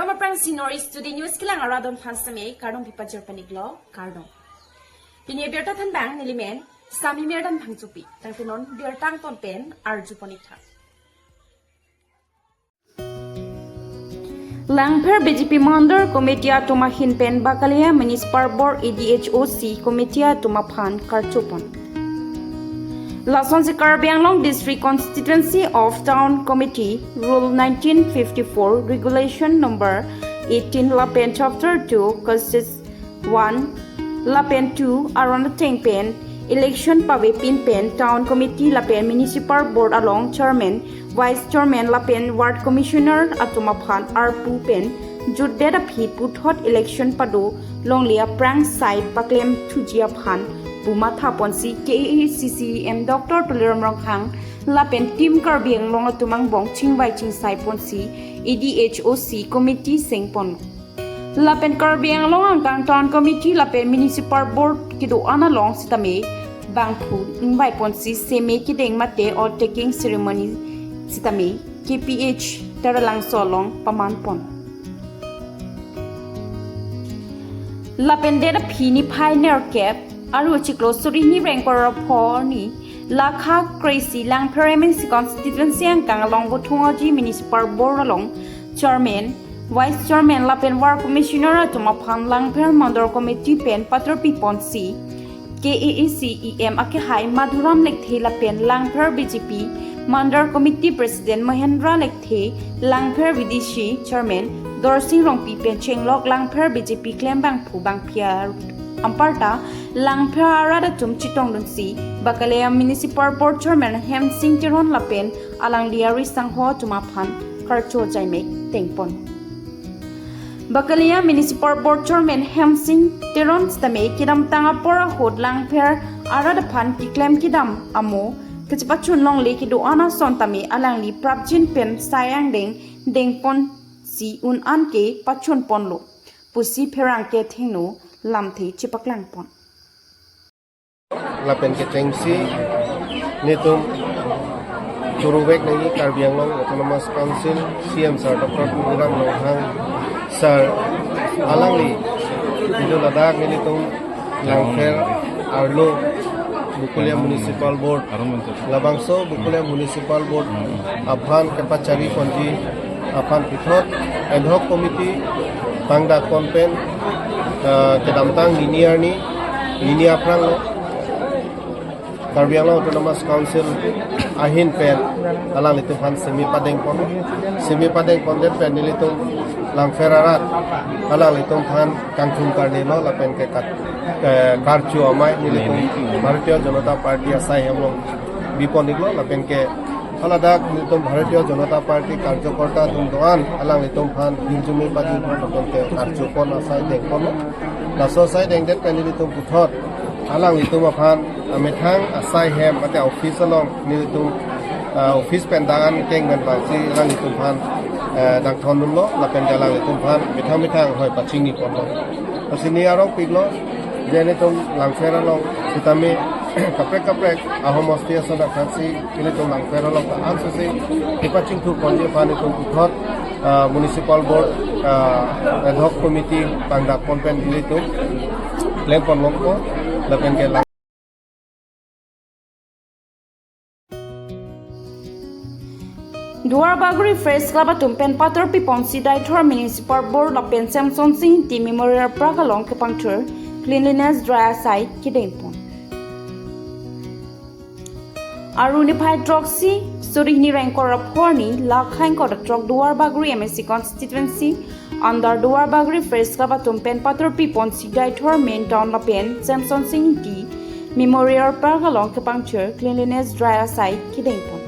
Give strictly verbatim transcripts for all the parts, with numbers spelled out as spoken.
Kardom aphrangsi North East Today News kelang arat don aphan seme kardom pipajir paniklo, kardom. Pini birta thanbang nelimen Sami Merdan Phangchopi, tangte non birta angton pen arju pon ik tha. Langpher B J P Mandal Committee atum ahin pen Bakalia Municipal Board A D H O C Committee atum aphan karcho pon. Lasonsi Karbi Anglong District Constituency of Town Committee Rule nineteen fifty-four Regulation number eighteen lapen Chapter two, Clauses one lapen two aron ateng pen election pavepin pen Town Committee lapen Municipal Board along Chairman, Vice Chairman lapen Ward Commissioner atum aphan arpu pen jutdet aphi puthot election pado longle aphrang sai paklem thuji aphan pu matha ponsi K A A C C E M Doctor Tuliram Ronghang lapen Team Karbi Anglong atum angbong chingvai chingsai ponsi A D H O C Committee seng pon. Lapen Karbi Anglong angkang Town Committee lapen Municipal Board kedo-an along sitame bangphu ingvai ponsi seme kedeng mate oath taking ceremony sitame K P H Taralangso along paman pon. Lapen det aphi niphai nerkep, aru chiklo suri hini rengkor ra pho arni, lakha kreisi Langpher M A C Constituency angkang along Bothung Aji Municipal Board along Chairman, Vice Chairman lapen Ward Commissioner atum aphan Langpher Mandal Committee pen patropi ponsi K A A C E M akehai Madhuram Lekthe lapen Langpher B J P Mandal Committee President Mahendra Lekthe, Langpher V D C Chairman Dorsing Rongpi pen chenglok Langpher B J P klembangphu bangphia amparta Langpher arat atum chetongdunsi Bakalia Municipal Board Chairman Hemsing Teron lapen alangli ari sangho atum aphan karcho jaimek dengpon. Bakalia Municipal Board Chairman Hemsing Teron sitame kedamtang apor ahut Langpher arat aphan keklem kedam amo kachepachun longle kedo-an ason tame alangli prapjin pen sai angdeng dengponsi un-an ke pachun ponlo pusi pherangke athengno lamthe chepaklang pon. Lapen kechengsi netum churuvek nangji Karbi Anglong Autonomous Council C M Sir Doctor Tuliram Ronghang Sir alangli video ladak nelitum Langpher arlo Bokolia Municipal Board labangso Bokolia Municipal Board aphan kepachari ponji aphan puthot ad hoc committee pangdak pon pen, ah, kedamtang nini arni, nini aphrang lo Karbi Anglong Autonomous Council ahin pen alanglitum aphan semi padeng pon, semi padeng pondet pen nelitum Langpher arat alanglitum aphan kangthum karni lo lapen ke kat, eh, karcho amei nelitum Bharatiya Janata Party asai hem along bipon iklo lapen ke haladak nelitum Bharatiya Janata Party karjokorta atum do-an alanglitum aphan hirjume pajuthu lapen ke karcho pon asai deng pon. Laso asai dengdet pen nelitum puthot alanglitum aphan amethang asai hem mate office along nelitum, ah, office pen dang-an keng pen bangsi alanglitum aphan, eh, dangthondunlo lapen ke alanglitum aphan methang methang hoi pachingni ponlo. Lasi ne arong piklo je netum Langpher along sitame kaprek kaprek ahomosti ason akhangsi netum Langpher along ta-an susi kepachingthu ponji aphan netum puthot, ah, Municipal Board, ah, ad hoc committee pangdak pon pen netum klem pon longpo lapen ke Lang- Duarbagori Press Club atum pen patropi ponsi Deithor Municipal Board lapen Semsonsing Ingti Memorial Park along kepangthur cleanliness drive asai kedeng pon. Aru niphai throksi suri hini rengkor ra pho arni lakha ingkoi ra throk Duarbagori M A C Constituency under Duarbagori Press Club atum pen patropi ponsi Deithor Main Town lapen Semsonsing Ingti Memorial Park along kepangthur cleanliness drive asai kedeng pon.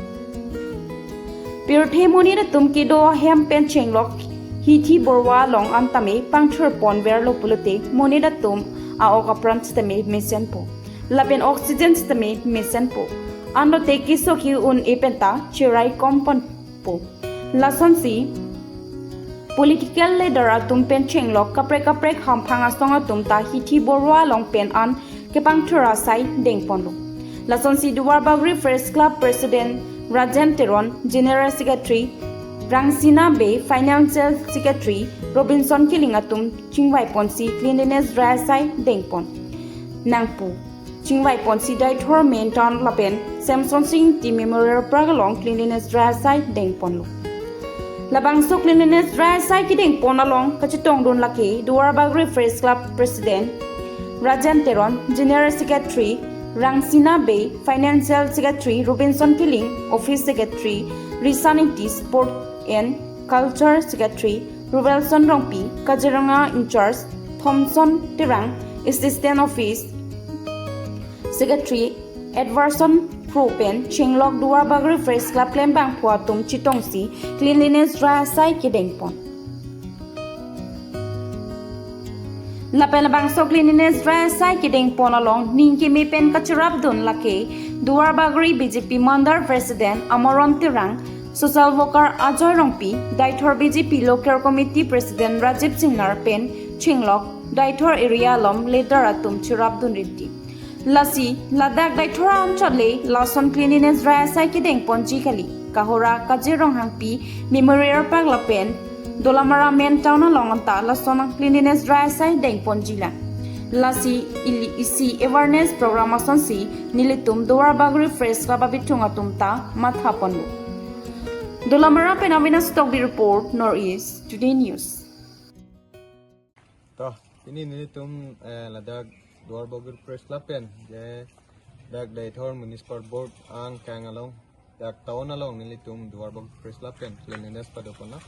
Pirthe monit atum kedo ahem pen chenglok hithi borwa along an tame pangthur pon verlo pulote monit atum a-ok apran sitame mesenpo lapen oxygen sitame mesenpo. Anlote kesokhi un-e pen ta cherai kom ponpo. Lasonsi political leader atum pen chenglok kaprek kaprek hamphang asong atum ta hithi borwa along pen an kepangthur asai deng ponlo. Lasonsi Duarbagori Press Club President Rajen Teron, General Secretary Rangsina Bey, Financial Secretary Robinson Killing atum chingvai ponsi cleanliness dry asai dengpon. Nangpu chingvai ponsi Deithor Main Town lapen Samson Sing Ingti Memorial Park along cleanliness dry asai dengponlo. Labangso cleanliness dry asai kedengpon along kachetongdun lake Duarbagori Friars Club President Rajen Teron, General Secretary Rangsina Bey, Financial Secretary Robinson Killing, Office Secretary Risan Ingti, Sport and Culture Secretary Ruelson Rongpi, Kaziranga in-charge Thomson Terang, Assistant Office Secretary Edwardson Kro pen chenglok Duarbagori Friars Club klembangphu atum chetongsi cleanliness dry asai kedengpon. Lapen labangso cleanliness dry asai kedengpon along ning keme pen kacherapdun lake Duarbagori B J P Mandal President Amaron Terang, Social Worker Ajoy Rongpi, Deithor B J P Local Committee President Rajiv Singnar pen chenglok Deithor area along leader atum cherapdun rinti. Lasi ladak Deithor anchot le lason cleanliness dry asai kedengponji kali. Kahora Kajir Ronghangpi Memorial Park lapen Dolamara Main Town along anta lason cleanliness dry asai dengponji lang. Lasi ili isi awareness program asonsi nelitum Duarbagori Friars Club abithung atum ta mathaponlo. Dolamara pen Avinas Tokbi report, North East Today News. To, pini nelitum, eh, ladak Duarbagori Friars Club pen, je dak Deithor Municipal Board angkang along, dak town along nelitum Duarbagori Friars Club pen cleanliness padoponlo.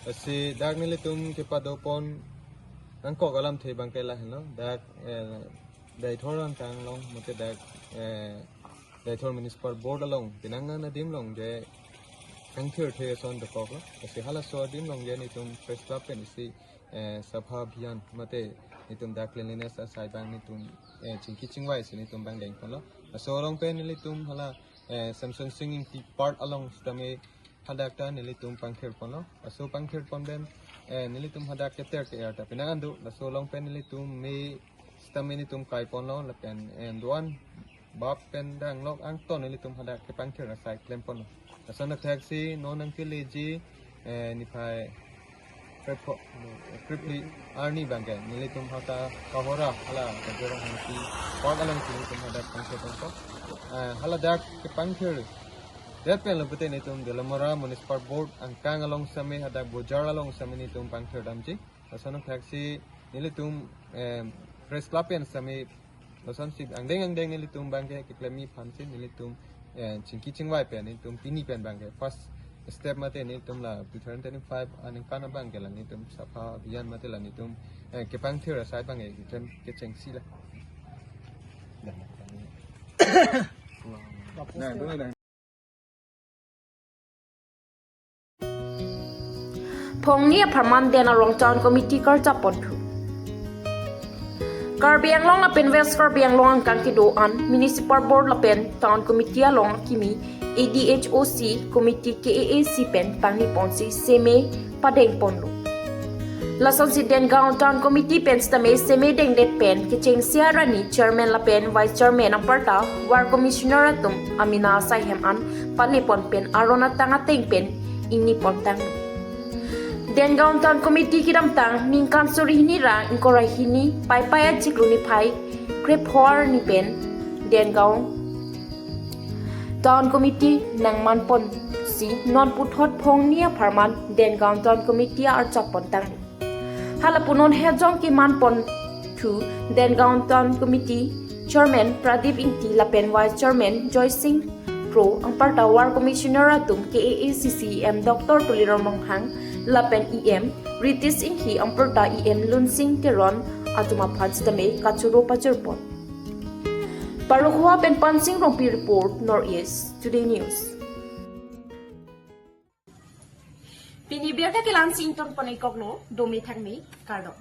Lasi dak nelitum kepadopon nangkok alamthe abangke lahenlo, dak, eh, Deithor angkang along, mate dak, eh, Deithor Municipal Board along, pinang adim along je kangthir the ason dokoklo. Lasi halaso adim along je nelitum Friars Club pen isi, eh, Sapha Abhiyan mate nelitum dak cleanliness asai abang nelitum, eh, chingki chingvaisi nelitum abang dengponlo. Laso along pen nelitum hala, eh, Samson Sing Ingti Park along sitame hadak ta nelitum pangthirponlo. Laso pangthirpon pen, eh, nelitum hadak keter ke-er ta pinang an do. Laso along pen nelitum me sitame nelitum kaiponlo lapen, eh, do-an bap pen danglok angton nelitum hadak kepangthir asai klemponlo. Lason athaksi non nangkeleji, eh, niphai krepho, krepli arni abangke nelitum hata Kahora hala Kajir Ronghangpi Park alongsi nelitum hadak pangthirponpo. Eh, hala dak kepangthir det pen lo pute nelitum Dolamara Municipal Board angkang along sitame hadak bojar along sitame nelitum pangthir damji. Lason athaksi nelitum, eh, Friars Club pen sitame lasonsi angdeng angdeng nelitum abangke keklemji aphansi nelitum, eh, chingki chingvai pen nelitum pini pen abangke first step mate nelitum la two thousand twenty-five aningkan abangke la nelitum Sapha Abhiyan mate la nelitum, eh, kepangthir asai abangke nelitum kechengsi la. Nah, itu lah. Phongni apharman Den Arong Town Committee karchap ponthu. Karbi Anglong lapen West Karbi Anglong angkang kedo-an Municipal Board lapen Town Committee along akimi A D H O C Committee K A A C pen pangni ponsi seme padengponlo. Lasonsi Dengaon Town Committee pen sitame seme dengdet pen kechengsi arni Chairman lapen Vice Chairman anparta Ward Commissioner atum amena asai hem an palepon pen aron atang ateng pen ingni pontang. Dengaon Town Committee kedamtang ningkan suri hini ra ingkoi ra hini Paipai achiklo niphai krepho arni pen Dengaon Town Committee nangmanponsi non puthot phongni apharman Dengaon Town Committee archap pontang. Hala pu non hejong keman ponthu Dengaon Town Committee Chairman Pradip Ingti lapen Vice Chairman Joy Sing Kro anparta Ward Commissioner atum K A A C C E M Doctor Tuliram Ronghang lapen E M Ritesh Enghi anparta E M Lunsing Teron atum aphan sitame kachoro pachorpon. Parokhowa pen Pansing Rongpi report, North East Today News. Pini abirta kelang si ingtonpon-ikoklo, dome thakme, kardom.